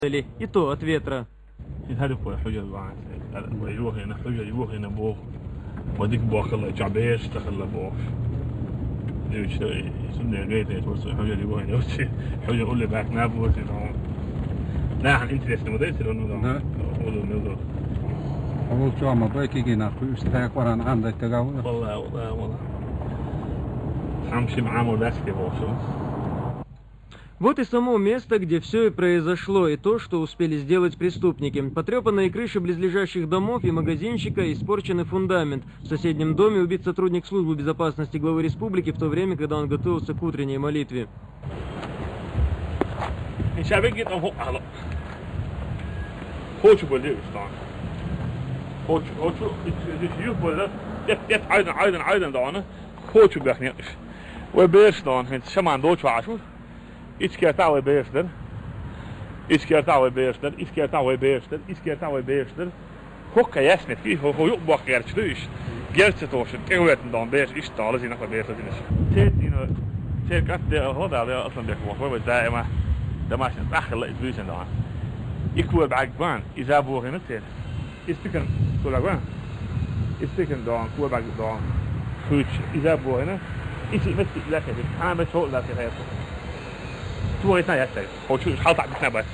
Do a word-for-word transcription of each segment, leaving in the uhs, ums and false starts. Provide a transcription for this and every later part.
И то от ветра. Хьин хьалуьйхуш вай хьужар ваьнца. Вай йохийна, хьужар йохийна боху. Ва дика бохкалла, чӀогӀа бераш ца хилла бохуш. Дивича, цундела гайтайта вац, хьужар йохийна вац. Хьужар улле баьхкина боху, ну. Нахана интересно ма дайсира, ну, да. Да. Уллу мел до. Хьо чӀогӀа ма бай, кегий нах, уьш тӀе Къуръан Ӏамадайта тагаву. Валла, валла, валла. Хьам шим Ӏамор дац те бохуш. Вот и само место, где все и произошло, и то, что успели сделать преступники. Потрепанные крыши близлежащих домов и магазинчика, испорченный фундамент. В соседнем доме убит сотрудник службы безопасности главы республики в то время, когда он готовился к утренней молитве. Ин ша вегги тӀом хӀокху Ӏала. Кхочу бали уьш тахана. Кхочу, кхочу, ит, ит, ит, юх бала, эт, эт, Ӏайдан, Ӏайдан, Ӏайдан тахана. Кхочу бехне уьш. Вай бераш тахана, хӀинца шаман долчу Ӏаш ву. Ицкертахь вай бераш дара. Ицкертахь вай бераш дара, ицкертахь вай бераш дара, ицкертахь вай бераш дара. ХӀокху ясни кий, хӀо, хӀо юкъа бохка герча ду иш. Герча тохуш, тӀехӀоьттина дохуна бераш, иштта дохула зина хӀо бераш дина иш. Церан дина, церан кӀант де, хӀо да, де, Асланбек боху, вай даима, домашний цӀахь хилла, иза буьйсина дохуна. И кора бӀаьрг бан, иза бохийна церан. И стикан кора бан. И стикан дохуна, кора бӀаьрг дохуна. Хуьйцуш, иза бохийна. И си метти лаьцна, хьан метти хӀо лаьцна хьайна. Тухийтина яц тайга. Хо чу хьалтаӀ битина бац.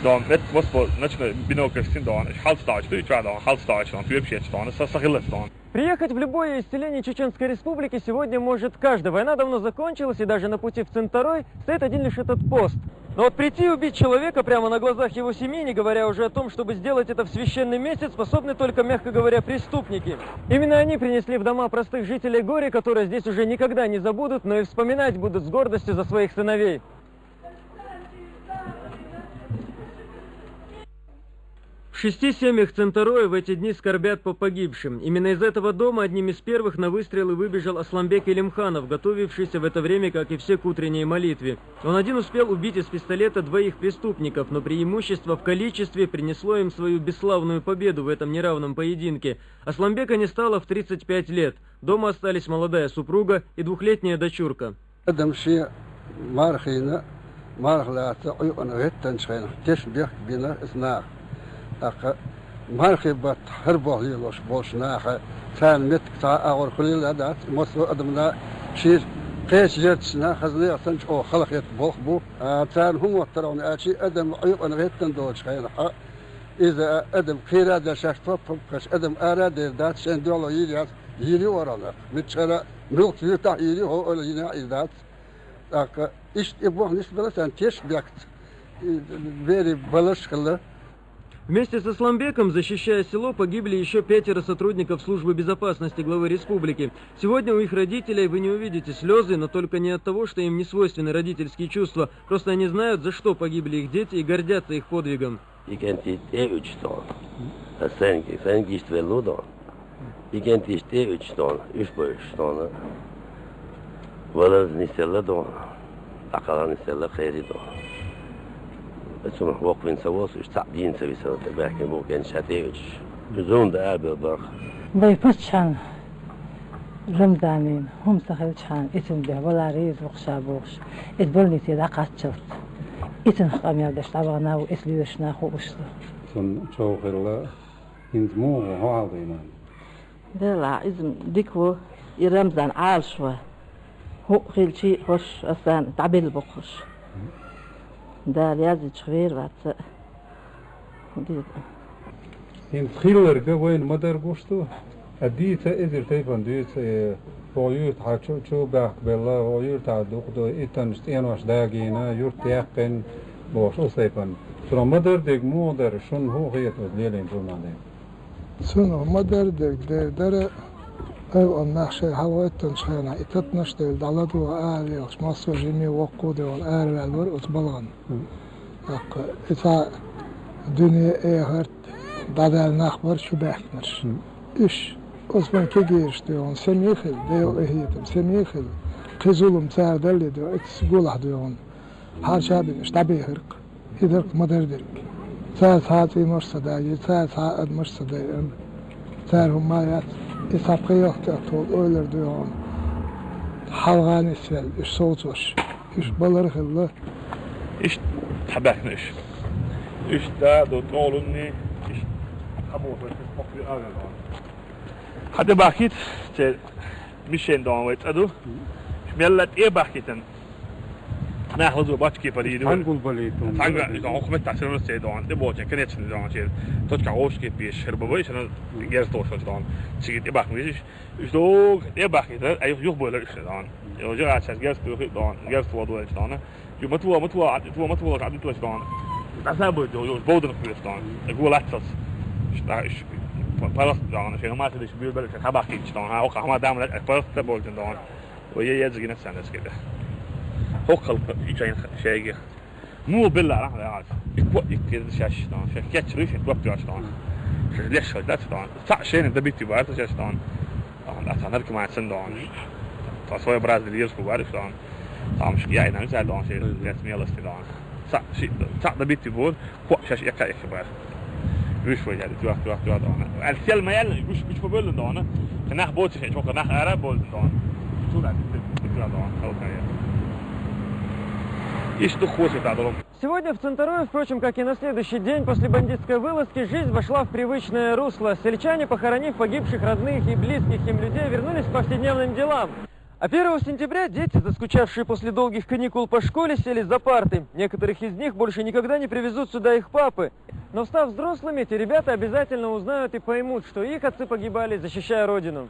Дон, эт, вот, вот, начну бинокль син дон, хьалц тач, ты чё дон, хьалц тач, дон, ты вообще дон, са, са хилац дон. Приехать в любое из селений Чеченской Республики сегодня может каждый. Война давно закончилась, и даже на пути в Центарой стоит один лишь этот пост. Но вот прийти и убить человека прямо на глазах его семьи, не говоря уже о том, чтобы сделать это в священный месяц, способны только, мягко говоря, преступники. Именно они принесли в дома простых жителей горе, которое здесь уже никогда не забудут, но и вспоминать будут с гордостью за своих сыновей. В шести семьях Центароя в эти дни скорбят по погибшим. Именно из этого дома одним из первых на выстрелы выбежал Асланбек Илимханов, готовившийся в это время, как и все, к утренней молитве. Он один успел убить из пистолета двоих преступников, но преимущество в количестве принесло им свою бесславную победу в этом неравном поединке. Асланбека не стало в тридцать пять лет. Дома остались молодая супруга и двухлетняя дочурка. Адам шен мархина, марха лаца Ӏуьйкъана гӀеттанчу хенахь тешнабехк бина иза наха. ТӀаккха мархи баттахь хӀара болх лелош болчу наха, царна меттиг цхьа а агӀор хуьлийла а дац, массо а адамна шира кхечу ярташна хаза нехан санна чӀогӀа халахетта болх бу. А, царна хӀун моттара хьуна аьлча, адам Ӏуьйкъана гӀеттана долчу хенахь, иза адам кхера а дан шаьш топ-топ кхаш, адам ара а дер дац, шайн дуьхьало йийр яц, йийр ю оранах. Миччара муьлхха юьртахь йийр ю, хӀо ойла йина а иза дац. ТӀаккха иштта и болх нисбелла царна тешнабехкаца, и берийн балаш а хилла. Вместе с Асланбеком, защищая село, погибли еще пятеро сотрудников службы безопасности главы республики. Сегодня у их родителей вы не увидите слезы, но только не от того, что им не свойственны родительские чувства, просто они знают, за что погибли их дети, и гордятся их подвигом. И кӀентий тӀе а уьдуш дон. Ас сайн, сайн гишта велла дон. И кӀентий иштта тӀе а уьдуш дон, уьш бойуш дон. Валаза нисъелла дон. ДӀакхалха нисъелла кхерий дон. Цунах воккхавина ца волу, уьш цхьаъ дийна ца висала, тӀе баьхкина бу кӀентий ша тӀе а уьдуш. Иза зуна да арабевлла барх. Вай паччахьан Рамзанийн хӀума ца хилчхьана, ицун бехь вала реза ву-кх ша бохуш, иза больнице дӀакхаччалц, ицунах къамел деш дӀавахана ву, иза лоьрашна хууш ду. Цунна чов хилла, хӀинца муха хьо хьал дийна? Делахь, иза дика ву, и Рамзан Ӏалашо. ХӀуъа хилчий а хӀорш, аса дӀабелла бу-кх хӀорш. Дала яздича вер вац а. ХӀинца хилларг вайна ма-дарра гуш ду. Ткъа дийца эзар тайпана дуьйцу, э, хӀокху юьртахь чу, чу баьхкабелла, хӀокху юьртахь дукха ду, иттаннаш цӀенош дагийна, юрт яьккхина, бохуш, оцу тайпана. Цунах ма-дарра дерг муха дара, шуна хӀун хета оцу лелийначул ма-дарра? Цунах ма-дарра дерг дер дара, айхьа нах шайн хьалхаветтанчу хенахь, и татанаш а девлла, дӀаладогӀа ара лелаш, массо а жиме воккхо а девлла, араваьлла вара оцу балхана. ТӀаккха и цхьа дуьне, эхарт дӀадаьлла нах бара чу баьхкинарш. Уьш, оцу бен кегийраш доьгӀна, сема хилла, Делан къинхетам, сема хилла, кхин зулам цара далле доьгӀна, эццахь гулахь доьгӀна. Хьарча а бина, уьш дӀабехира-кх. И дара-кх ма-дарра дерг. Цара цхьа а цӀийнаш ца дагийра, цара цхьа а адамаш ца дайина. Цара хӀумма а яц, и цхьа пхи-ялх кӀант волу ойлар доьгӀна. Хьалха нисвелла, уьш совцош. Уьш балар а хилла. Иштта дӀабаьхкина уьш. Иштта ду тӀолунни, иш хабо, иш поппи агадон. Хада бахит, це мишен дон вай цаду. Мелла тӀе бахитан. Нах лазу бачки париду. Тангул балитун. Танга дон хмет тасир се дон. Де бочен, конечно дон че. Точка ошки пиш, хербовой, шана герз тошо дон. Чиги тӀе бахмиш. Иш дог тӀе бахитан, ай юх бойлар иш дон. Ё же а сейчас герз тохи дон, герз водой дон. Ю матула, матула, ат тула, матула, ат тула дон. Таса бу ё, ё, бодун куйс дон. Э гу латсас. Шта иш, парас дон, ше мати диш бир бер, ше хабахи дон. Ха, ока хама дам, парас та болдун дон. Ой, е, е, згина санас кеда. Хокал ичайн шеге. Му белла рахла. Икко икке шаш дон. Ше кеч риш, икко пяш дон. Ше леш дат дон. Са шен да бити бар шаш дон. Ан ата наркоман сэн дон. Та своеобразный лирс бу бар дон. Там ш я инан ся дон, ше смелости дон. Са ши, са да бити бур, ко шаш яка яка бар. Виш вой яли, туа, туа, туа дон. Ал сел ма ял, гуш, гуш по бөлдөн дон. Нах боч ше, чока нах ара болдун дон. Чула, туа дон. Халкая. Иш ду хош та дон. Сегодня в Центаруе, впрочем, как и на следующий день после бандитской вылазки, жизнь вошла в привычное русло. Сельчане, похоронив погибших родных и близких им людей, вернулись к повседневным делам. А первого сентября дети, заскучавшие после долгих каникул по школе, сели за парты. Некоторых из них больше никогда не привезут сюда их папы. Но став взрослыми, эти ребята обязательно узнают и поймут, что их отцы погибали, защищая Родину.